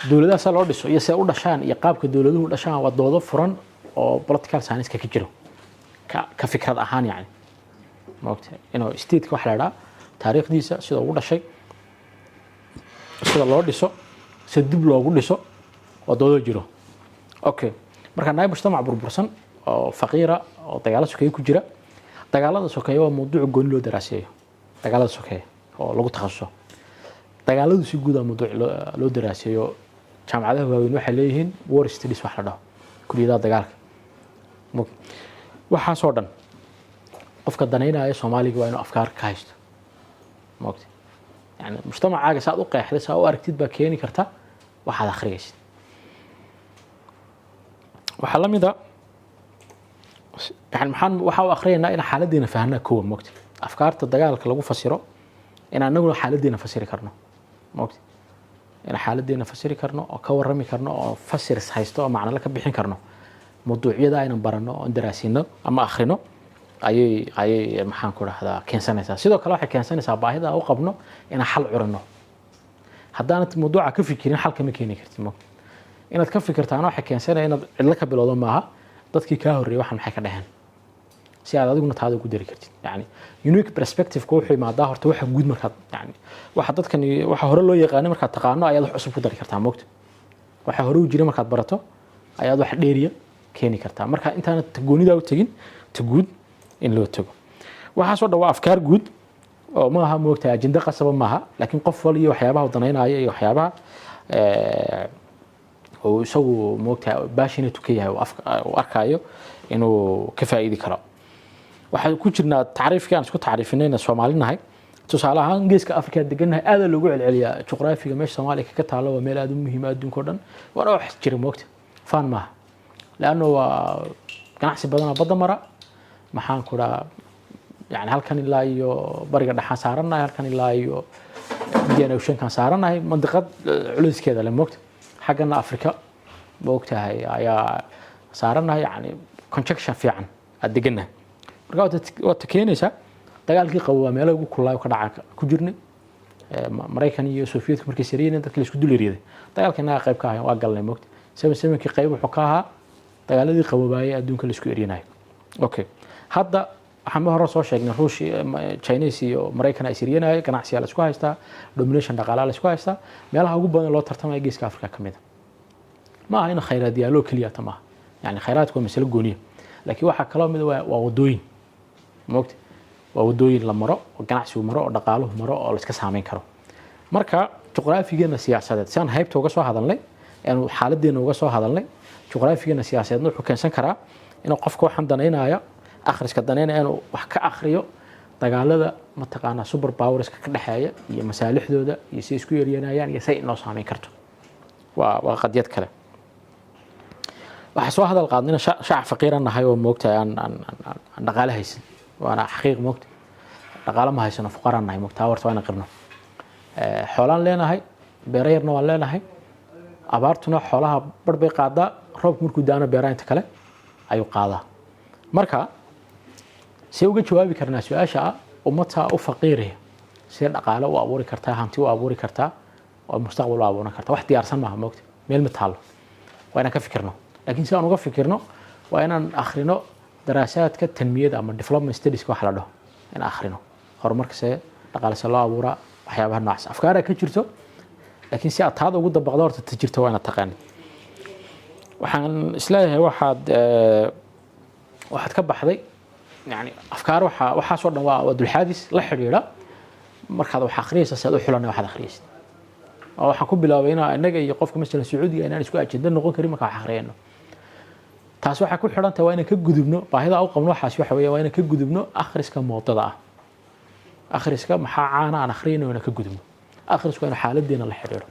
dowladaha saa loo dhiso iyo see u dhashaan iyo qaabka dowladuhu dhashaan, waa doodo furan oo political science-ka ka jiro ka fikrad ahaan. Yani mogta inuu stateka waxa la idhaha taariikhdiisa, sida ugu dhashay, sida loo dhiso, sida dib loogu dhiso, waa doodo jiro. Okay, marka nahay mujtamac burbursan oo faqiira oo dagaalo sokeeye ku jira. Dagaalada sokeeye waa mawduuc gooni loo daraaseeyo, dagaalada sokeeye oo lagu takhasuso. Dagaaladu si guud a mawduuc loo daraaseeyo. Jaamacadaha waaweyn waxay leeyihiin war studies wax la dhaho, kuliyadaha dagaalka. Waxaasoo dhan qofka danaynaya Soomaaliga waa inuu afkaar ka haysto, mogta. Yani mujtamacaaga saad u qeexday, saa u aragtid baa keeni karta waxaad akhriyaysid. Waxaa la mid a, yani maxaan waxaa u akhriyaynaa? In xaaladdeena fahnaa kowa, mogta, afkaarta dagaalka lagu fasiro, in anaguna xaaladdeena fasiri karno, mogta, in xaaladdeena fasiri karno oo ka warrami karno oo fasirs haysto oo macnale ka bixin karno. Mawduucyada aynan baranno oo daraasino ama akhrino ayay, maxaan ku dhahdaa, keensanaysaa. Sidoo kale waxay keensanaysaa baahida u qabno inaan xal curino. Haddaanad mawduuca ka fikirin, xalka ma keeni kartid, mogta. Inaad ka fikirtaana waxay keensanaya inaad cidlo ka bilowdo maaha. Dadkii kaa horreeyay waxan maxay ka dheheen, si aad adiguna taada ugu dari kartid. Yani unique perspective-ka wuxuu imaadaa horta waxa guud markaad, yani waxa dadkan, waxa hore loo yaqaanay markaad taqaano, ayaad wax cusub ku dari kartaa, mogta. Waxa hore u jiray markaad barato, ayaad wax dheeriya keeni kartaa. Marka intaanad goonidaa u tegin, ta guud in loo tago. Waxaasoo dhan waa afkaar guud oo maaha, moogtahay, ajende qasaba maaha, laakiin qof wal iyo waxyaabaha uu danaynaayo iyo waxyaabaha uu isagu, moogtahay, passionate ka yahay, uu arkaayo inuu ka faa'iidi karo. Waxaan ku jirnaa tacriifkii aan isku tacriifinayna Soomaali nahay. Tusaale ahaan, Geeska Afrika degannahay, aada loogu celceliyaa juqraafiga meesha Soomaaliya kaga taalo. Waa meel aada u muhiima adduunka o dhan, waana wax jira, moogta, faan maaha, leanno waa ganacsi badanaa badda mara. Maxaan ku dhahaa, yani halkan ilaa iyo Bariga Dhexaan saarannahay, halkan ilaa iyo Indian Oceankan saarannahay, mandiqad culayskeeda le, moogta. Xaggana Afrika, moogtahay, ayaa saarannahay, yani conjunction fiican aad degannahay. Marka waad ta keenaysaa dagaalkii qabo waa meelo ugu kulaayo ka dhaca ku jirnay. Maraykan iyo Sofiyeetku markay sariyeen, dadka la isku dul eryaday, dagaalka innaga qayb ka ahay, waa galnay, moogta. 77-kii qayb wuxuu ka ahaa dagaaladii qabobaayay adduunka la isku eryanayo. Okay, hadda waxaan ma hore soo sheegnay Ruush, Chinese iyo Maraykan ay siryanaayo, ganacsiyaa la isku haystaa, domination dhaqaalaa la isku haystaa. Meelaha ugu badan loo tartamaya Geeska Africa ka mid a. Ma aha in khayraad yaallo keliya ta maaha, yani khayraadku waa masalo gooniya, laakiin waxaa kaloo mid waa wadooyin, moogta, waa wadooyin la maro oo ganacsigu maro oo dhaqaaluhu maro oo la iska saameyn karo. Marka juqraafigeena siyaasadeed, si aan haybta uga soo hadalnay, aanu xaaladeena uga soo hadalnay, juqraafigeena siyaasadeedna wuxuu keensan karaa inuu qofka waxaan danaynaya, akhriska danaynaya, inuu wax ka akhriyo dagaalada, mataqaanaa, super powerska ka dhexeeya iyo masaalixdooda iyo si isku eryanayaan iyo say inoo saameyn karto. Waa qadiyad kale. Waxaa soo hadal qaadnayna shacab faqiiran nahay oo, moogtahay, aan dhaqaale haysan. Waana xaqiiq, moogta, dhaqaale ma haysano, fuqaraan nahay, moogta. Horta waa ina qirno. Xoolaan leenahay, beero yarna waan leenahay. Abaartuna xoolaha bar bay qaadaa, roobku markuu daano beeraha inta kale ayuu qaadaa. Marka see uga jawaabi karnaa su-aasha ah, ummadtaa u faqiiraya see dhaqaale u abuuri kartaa, hanti u abuuri kartaa oo mustaqbal u abuuran kartaa? Wax diyaarsan maaha, moogta, meel ma taallo. Waa inaan ka fikirno, laakiin si aan uga fikirno waa inaan akhrino daraasaadka tanmiyada ama development studieska waxa la dhaho, in akhrino horumarka, see dhaqaale see loo abuuraa, waxyaabaha noocaas afkaaraa ka jirto. Laakiin si aad taada ugu dabaqdo, horta ta jirta waa inaad taqaanid. Waxaan isleeyahay waxaad ka baxday yani afkaar. Waxaasoo dhan waa dulxaadis la xidhiidha markaad wax akhriyaysa si aad u xulanay waxaad akhriyaysid. Oo waxaan ku bilaabay inaa innaga iyo qofka, masalan, Sacuudiga inaan isku ajenda noqon karin markaan wax akhriyayno. Taas waxay ku xidhan tahay waa inaan ka gudubno baahida u qabno. Waxaas waxa weeye waa inaan ka gudubno akhriska moodada ah, akhriska maxaa caana aan akhriyayno, waa inaan ka gudubno. Akhrisku waa inuu xaaladeena la xidhiidho.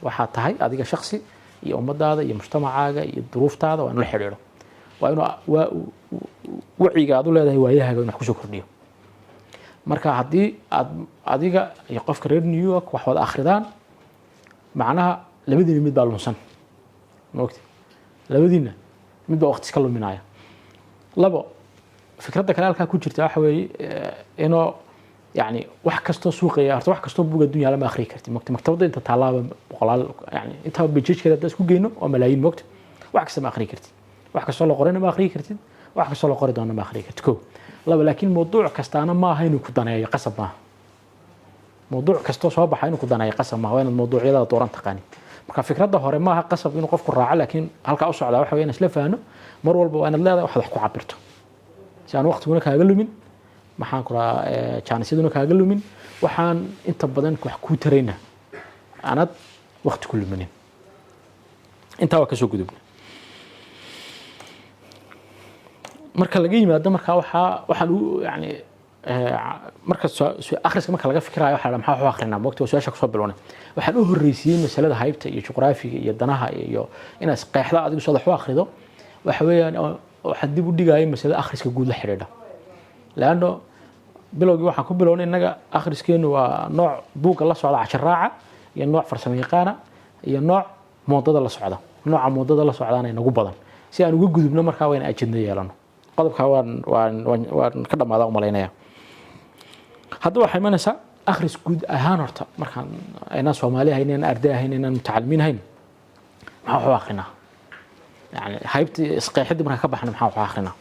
Waxaa tahay adiga shaksi iyo ummadaada iyo mujtamacaaga iyo duruuftaada waa inuu la xidhiidho, waa inuu waa waciga aad u leedahay waayahaaga inuu wax kusoo kordhiyo. Marka haddii aad adiga iyo qofka reer New York wax wada akhridaan, macnaha labadiina mid baa lunsan, maogta? Labadiina mid baa waqti iska luminaya. Labo, fikradda kale halkaa ku jirta waxa weeye inuu yani wax kastoo suuqaya, horta wax kastoo buug addunya lama akhriyi kartid, mogta? Maktabadda inta taalaaba boqolaal, yani intaba bejejkeeda haddaan isku geyno waa malaayiin, mogta? Wax kasta ma akhriyi kartid, wax kastoo la qorayna ma akhriyi kartid, wax kastoo la qori doona ma akhriyi kartid. Ko laba, laakiin mawduuc kastaana maaha inuu ku daneeyo, qasab maaha. Mawduuc kastoo soo baxa inuu ku daneeyo qasab maaha. Waa inaad mawduucyada dooran taqaanid. Marka fikradda hore maaha qasab inuu qofku raaco, laakiin halkaa u socdaa waxa weeye in isla fahanno. Mar walba waa inaad leedahay waxaad wax ku cabirto, si aan waqtiguna kaaga lumin, maxaan ku rahaa, jaanisyaduna kaaga lumin, waxaan inta badan wax kuu tarayna aanad waqti ku luminin. Intaa waa kasoo gudubna. Marka laga yimaado, markaa waxaan u yani marka akhriska marka laga fikirayo, waxa la maxaa wax u akhrinaa, mogta? Waa su-aasha kusoo bilownay. Waxaan u horreysiiyey masalada haybta iyo juqraafiga iyo danaha iyo inaad isqeexda adigu sood wax u akhrido. Waxa weeyaan waxaan dib u dhigayay masalada akhriska guud la xidhiidha, leanno bilowgii waxaan ku bilownay innaga akhriskeenu waa nooc buugga la socda, cashar raaca, iyo nooc farsamo yaqaana, iyo nooc moodada la socda. Nooca moodada la socdaana inagu badan. Si aan uga gudubno markaa waa in ajenda yeelano. Qodobkaa waan ka dhammaada umalaynaya. Hadda waxay imanaysaa akhris guud ahaan. Horta markaan aynaan Soomaali ahayn, inaan arday ahayn, inaan mutacalimiin ahayn, maxaa wax u akrinaa? Yani haybtii isqeexidii markaan ka baxno, maxaa wax u akrinaa?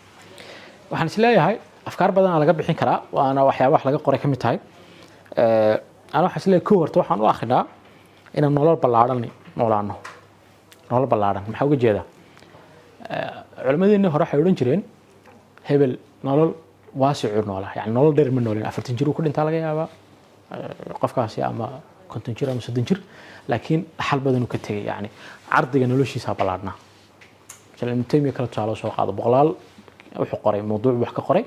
Waxaan is leeyahay afkaar badanaa laga bixin karaa, waana waxyaaba wax laga qoray ka mid tahay. Ana waxaan is leeyahay, kow, horta waxaan u akrinaa inaan nolol ballaadhan noolaano. Nolol ballaadhan maxaa uga jeedaa? Culimmadeenii hore waxay odhan jireen hebel nolol waasicu noolaa, yani nolol dheer ma noolin. 40 jir uu ku dhintaa laga yaabaa qofkaasi, ama 50 jir ama 30 jir, laakiin dhaxal badan uu ka tegay, yani cardiga noloshiisa ballaadhnaa. Masalan Ibnu Taymiya kale tusaale soo qaado, boqolaal wuxuu qoray, mawduuc wax ka qoray,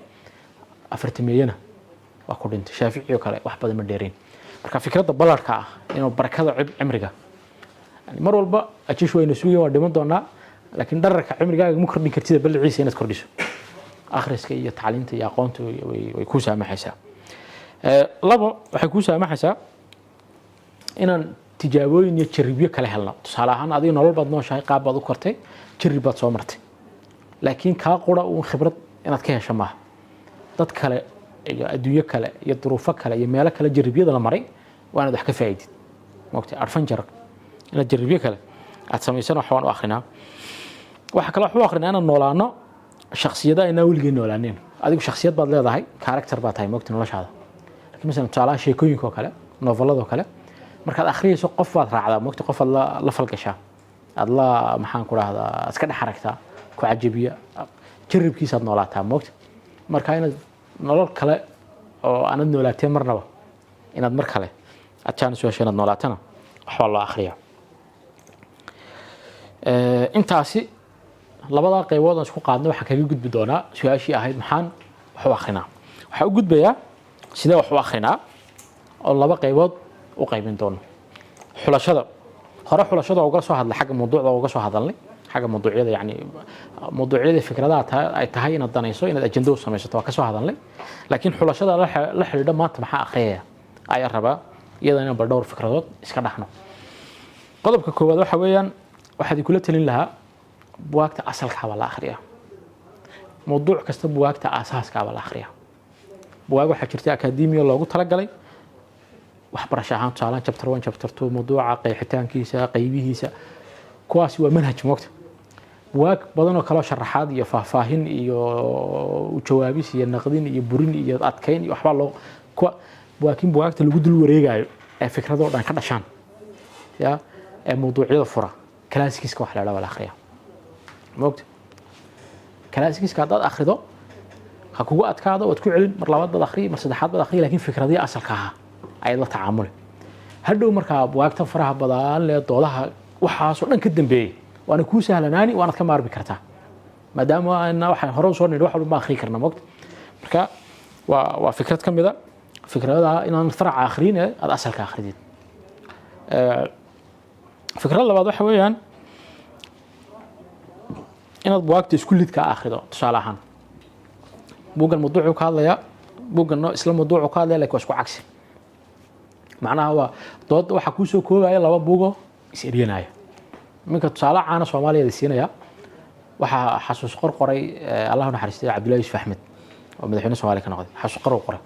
afartameeyana waa ku dhintay. Shaafici oo kale wax badan ma dheerin. Marka fikradda ballarka ah inuu barakada cimriga, yani mar walba ajish wayna sugaya, waa dhiman doonaa, laakiin dhararka cimrigaaga ma kordhin kartida, balliciisa inaad kordhiso akhriska iyo tacliinta iyo aqoonta way kuu saamaxaysaa. Labo, waxay kuu saamaxaysaa inaan tijaabooyin iyo jaribyo kala helno. Tusaale ahaan, adiga nolol baad nooshahay, qaab baad u kortay, jarib baad soo martay, laakiin kaa qura uun khibrad inaad ka hesho maaha. Dad kale iyo adduunyo kale iyo duruufo kale iyo meelo kale jaribyada la maray waa inaad wax ka faa'iidid, mogtay? Adventure inaad jaribyo kale aad samaysana wax waan u akrinaa. Waxaa kale wax u akrinaa inaan noolaano shaksiyada aynaa weligeen noolaaneen. Adigu shaksiyad baad leedahay, character baad tahay, mogta, noloshaada. Laakiin masalan tusaalaha sheekooyinka oo kale, novelada oo kale, markaad akhriyayso qof baad raacdaa, mogta? Qof aad la falgashaa, aad la, maxaan ku rahdaa, iska dhex aragtaa, ku cajabiya, jaribkiisaad noolaataa, mogta? Marka inaad nolol kale oo aanad noolaateen marnaba, inaad mar kale aad jaanis u hesho inaad noolaatana, waxbaa loo akhriyaa. Intaasi labadaa qaybood aan isku qaadnay, waxaan kaga gudbi doonaa su-aashii ahayd maxaan wax u akrinaa. Waxaa u gudbayaa sidee wax u akrinaa, oo laba qaybood u qaybin doono. Xulashada hore, xulashada uga soo hadlay xagga mawduucda, uga soo hadalnay xagga mawduucyada, yani mawduucyada fikradaha ay tahay inaad danayso, inaad ajendo u samaysato, waa ka soo hadalnay. Laakiin xulashada la xidhiidha maanta maxaa akhriyaya ayaa rabaa iyada inaan bal dhowr fikradood iska dhaxno. Qodobka koowaad waxa weeyaan, waxaad kula talin lahaa buwaagta asalkaabaa la akhriyaa. Mawduuc kasta buwaagta aasaaskaabaa la akhriyaa. Buwaag waxaa jirta akademiya loogu talagalay waxbarasho ahaan, tusaalahan chapter 1, chapter 2, mawduuca qeexitaankiisa, qaybihiisa, kuwaasi waa manhaj, moogta? Buwaag badan oo kaloo sharaxaad iyo faahfaahin iyo jawaabis iyo naqdin iyo burin iyo adkayn iyo waxbaa loo kuwa, laakiin buwaagta lagu dul wareegayo ee fikradoo dhan ka dhashaan ya ee mawduucyada fura, classicska wax la idhaha, waa la akhriyaa. Moogta classicska haddaad akhrido, ha kugu adkaado, waad ku celin, mar labaad baad akhriyi, mar saddexaad baad akhriyi, laakiin fikradihii asalka ahaa ayaad la tacaamuli. Hadhow markaa buwaagta faraha badan lee doodaha waxaasoo dhan ka dambeeyey waana kuu sahlanaani, waanaad ka maarmi kartaa, maadaama ana waxaan hore usoo nidhi wax walba ma akhriyi karna. Moogta marka waa fikrad ka mid a fikradaha inaan faraca akhriyin ee aad asalka akhridid. Fikrad labaad waxa weeyaan inaad buwaagta isku lidka akhrido. Tusaale ahaan, buuggan mawduucuu ka hadlayaa, buuggan isla mawduucuu ka hadlaya, lakin waa isku cagsi. Macnaha waa dood waxaa kuusoo koobaya laba buugo is eryanaya. Iminka tusaale caana Soomaaliya siinaya, waxaa xasuus qor qoray, Allah naxariistay, Cabdullahi Yusuf Axmed oo madaxweyne Soomaaliya ka noqday. Xasuus qor uu qoray,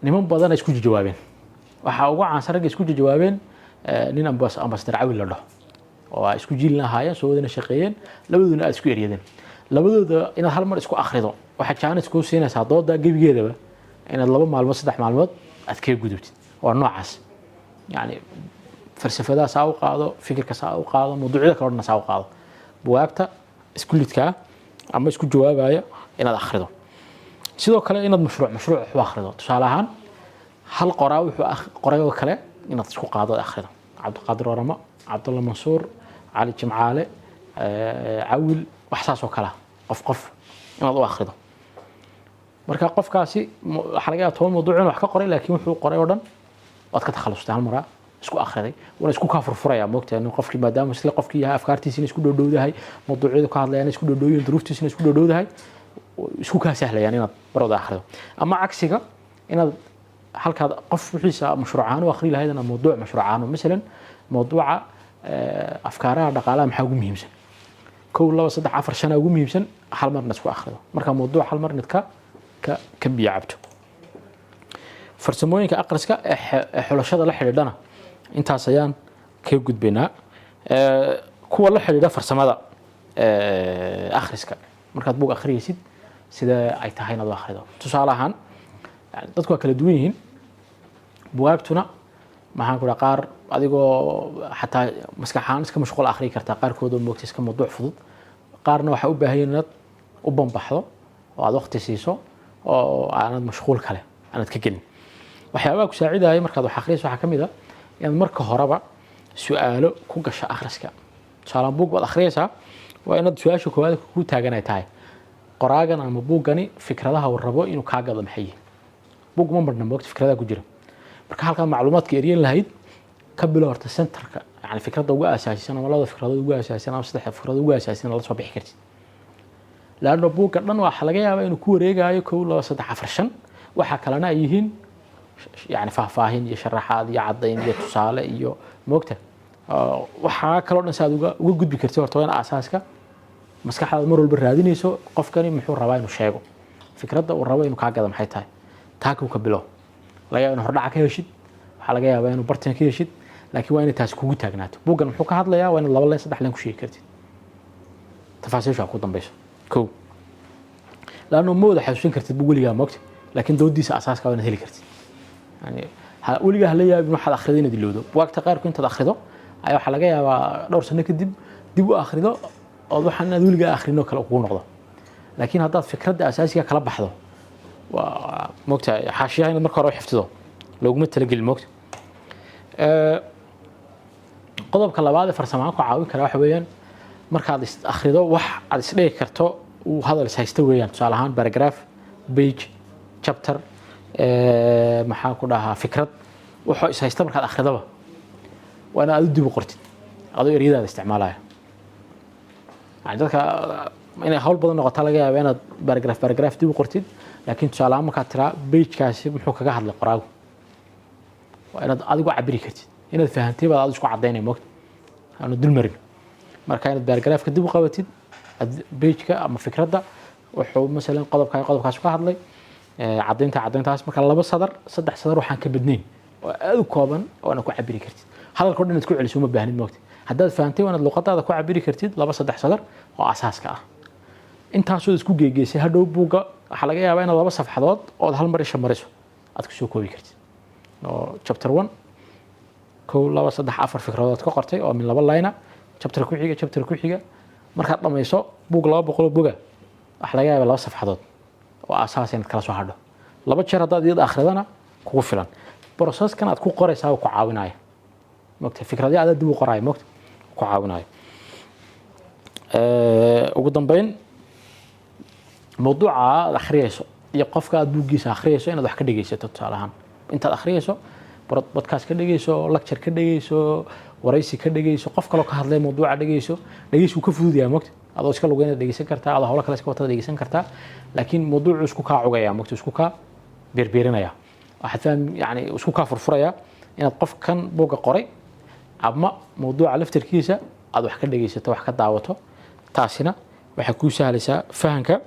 niman badan ay isku jawaabeen. Waxaa ugu caansan ragga isku jawaabeen nin ambassador Cawil la dhaho oo ay isku jiilin ahaayeen, soo wadana shaqeeyeen, labadooduna aad isku eryadeen. Labadooda inaad hal mar isku akhrido waxaa jaanis kuu siinaysaa dooda gebigeedaba inaad 2 maalmood, 3 maalmood aad kaga gudubtid. Waa noocaas, yani falsafadaha saa u qaado, fikirka saa u qaado, mawduucyada kale o dhan saa u qaado. Buwaagta isku lidkaa ama isku jawaabaya inaad akhrido. Sidoo kale inaad mashruuc mashruuc wax u akhrido. Tusaale ahaan, hal qoraa wuxuu qoray oo kale inaad isku qaado ood akhrido: Cabdiqaadir Oramo, Cabdulla Mansuur, Cali Jimcaale, Cawil, wax saas oo kalea, qof qof inaad u akhrido. Marka qofkaasi waxaa laga yaaba 10 mawduuc inuu wax ka qoray, laakiin wuxuu qoray oo dhan waad ka takhallustay, hal maraa isku akhriday, waana isku kaa furfuraya. Moogtahay in qofkii maadaama isla qofkii yahay, afkaartiisina isku dhowdhowdahay, mawduucyadu ka hadlayaan isku dhowdhowyihin, duruuftiisina isku dhowdhowdahay, isku kaa sahlayaan inaad barooda akhrido. Ama cagsiga, inaad halkaad qof wixiisa mashruuc ahaan u akhri lahayd, inaad mawduuc mashruuc ahaan, masalan mawduuca afkaaraha dhaqaalaha maxaa ugu muhiimsan, kow, laba, saddex, afar, shana ugu muhiimsan, hal marna isku akhrido. Marka mawduuc hal mar inaad ka biyo cabto. Farsamooyinka akhriska ee xulashada la xidhiidhana intaas ayaan kaga gudbaynaa. Kuwa la xidhiidha farsamada akhriska, markaad buug akhriyaysid sida ay tahay inaad u akhrido. Tusaale ahaan, yani dadku waa kala duwan yihiin, bugaagtuna maxaan ku dhaha, qaar adigoo xataa maskax ahaan iska mashquul akhriyi kartaa, qaarkood oo moogta iska mawduuc fudud, qaarna waxaa u baahan yihiin inaad u banbaxdo oo aad waqti siiso oo aanad mashquul kale aanad ka gelin. Waxyaabaha ku saacidaya markaad wax akhriyayso waxaa ka mid a inaad marka horeba su-aalo ku gasho akhriska. Tusaalaan, buug baad akhriyaysaa, waa inaad su-aasha koowaad ku taagan ay tahay: qoraagan ama buuggani fikradaha uu rabo inuu kaa gado maxay yihiin? Buug ma marna, moogta, fikradaha ku jira. Marka halkaad macluumaadka eryan lahayd, ka bilo horta centerka, yani fikradda ugu asaasisan ama labada fikradood ugu asaasisan ama saddexda fikradood ugu asaasisan la soo bixi kartid. Laanno buugga dhan waxaa laga yaabaa inuu ku wareegayo kow, laba, saddex, afar, shan, waxa kalena ay yihiin yani faahfaahin iyo sharaxaad iyo caddayn iyo tusaale iyo moogta waxaa kaloo dhan. Si aad uga gudbi kartid, horta waa in aasaaska maskaxdaada mar walba raadinayso: qofkani muxuu rabaa inuu sheego? Fikradda uu rabo inuu kaa gado maxay tahay? Taa kow ka bilo. Laga yaaba inuu hordhaca ka heshid, waxaa laga yaabaa inuu bartan ka heshid, laakiin waa inay taasi kugu taagnaato. Buuggan muxuu ka hadlayaa? Waa inaad laba leen, saddex leen ku sheegi kartid, tafaasiisha ku dambeyso kow. Laanno ma wada xasuusin kartid bug weligaa, moogta, laakiin doodiisa asaaska waa inaad heli kartid. Yani weligaa hala yaabin waxaad akhrido inaad ilowdo. Bugaagta qaarku intaad akhrido ayaa waxaa laga yaabaa dhowr sano kadib dib u akhrido ood waxaan inaad weligaa akhrinoo kale kugu noqdo. Laakiin haddaad fikradda asaasiga kala baxdo, waa moogtahay, xaashiyaha inaad marka hore u xifdido looguma talagelin, moogta. Qodobka labaad ee farsamahaan ku caawin kara waxa weeyaan markaad is akhrido wax aad isdhigi karto uu hadal is haysta weeyaan. Tusaale ahaan, paragraph, page, chapter, maxaan ku dhahaa, fikrad wuxuu is haysta markaad akhridaba, waa inaad adu dib u qortid adoo eryadaada isticmaalaya. Yani dadka inay hawl badan noqota laga yaaba inaad paragraph paragraph dib u qortid, laakiin tusaale ahaan markaad tiraa pagekaasi muxuu kaga hadlay qoraagu, waa inaad adigu cabiri kartid inaad fahantay baad aad isku cadaynay, moogta, aanu dul marin. Marka inaad paragraphka dib u qabatid, pageka ama fikradda wuxuu masalan qodobka qodobkaas ka hadlay, caddaynta caddayntaas, marka laba sadar, saddex sadar waxaan ka badnayn oo aad u kooban oo aad ku cabiri kartid. Hadalka o dhan inaad ku celiso uma baahnid, moogta. Haddaad fahantay, waa inaad luqadaada ku cabiri kartid laba, saddex sadar oo asaaska ah. Intaasoo isku geegeysay, hadhow buugga waxaa laga yaabaa inaad laba safxadood ood hal mar isha mariso aad kusoo koobi kartid, oo chapter one kow, laba, saddex, afar fikradood ka qortay oo min laba layna. Chapter ku xiga, chapter ku xiga, markaad dhamayso buug 200 boga, waxa laga yaabaa laba safxadood oo asaas inaad kala soo hadho. Laba jeer haddaad iyada akhridana kugu filan. Processkan aad ku qoraysaa ku caawinaya, mogta, fikradyo adaa dib u qoraya, mogta, ku caawinaya. Ugu dambeyn, mawduuca aad akhriyayso iyo qofka aad buuggiisa akhriyayso inaad wax ka dhegeysato. Tusaale ahaan, intaad akhriyayso podcast ka dhegeyso, lecture ka dhegeyso, waraysi ka dhegeyso, qof kaloo ka hadlay mawduuca dhegeyso. Dhegeysigu ka fudud yahay, mogta. Adoo iska lugeynaad dhegeysan kartaa, adoo hawlo kale iska watada dhegeysan kartaa, laakiin mawduucu isku kaa cugaya, mogta, isku kaa beerbeerinaya, waxaad faham, yani isku kaa furfuraya inaad qofkan buugga qoray ama mawduuca laftarkiisa aad wax ka dhegeysato, wax ka daawato. Taasina waxay kuu sahlaysaa fahanka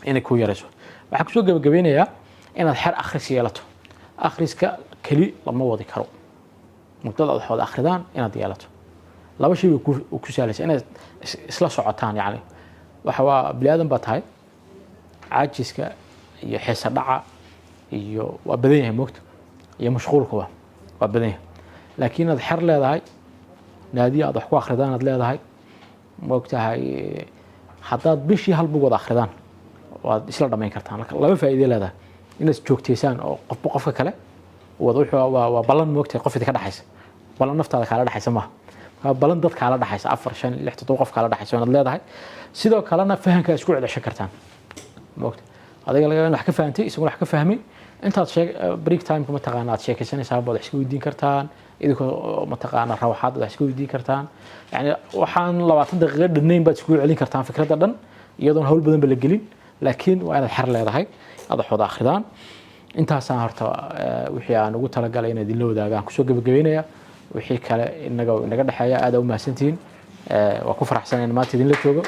inay kuu yarayso. Waxaan kusoo gabagabeynayaa inaad xer akhris yeelato. Akhriska keli lama wadi karo. Muddada aad wax wada akhridaan inaad yeelato laba shay bay ku sahlaysaa inaad isla socotaan. Yani waxa waa bini aadan baa tahay, caajiska iyo xiisa dhaca iyo waa badan yahay, moogta, iyo mashquulkuba waa badan yahay. Laakiin inaad xer leedahay, naadiya aad wax ku akhridaan aad leedahay, moogtahay, haddaad bishii hal bug wada akhridaan waad isla dhamayn kartaan. Marka laba faa'iido leedahay: inaad joogteysaan oo qofba qofka kale wada wuxuu waa ballan, moogtahay, qof idinka dhexaysa. Ballan naftaada kaala dhexaysa maaha. Waa ballan dad kaala dhexaysa, afar, shan, lix, toddoba qof kaala dhexaysa inaad leedahay. Sidoo kalena fahankaa isku cedceshan kartaan, moogta. Adiga laga yaabaa in wax ka fahantay, isaguna wax ka fahmay. Intaad sheeg break timeka, mataqaana, aad sheekaysanaysaa baad wax iska weydiin kartaan. Idinkoo, mataqaana, rawaxaad wax iska weydiin kartaan. Yani waxaan 20 daqiiqo dhannayn baad iskugu celin kartaan fikradda dhan, iyadoon hawl badan ba la gelin. Laakiin waa inaad xer leedahay aad wax wada akhridaan. Intaasaan horta wixii aan ugu talagalay inaad idinla wadaagaan kusoo gebagabeynaya. Wixii kale inaga inaga dhexeeya. Aad u mahadsantihiin. Waa ku faraxsan in maanta idinla joogo.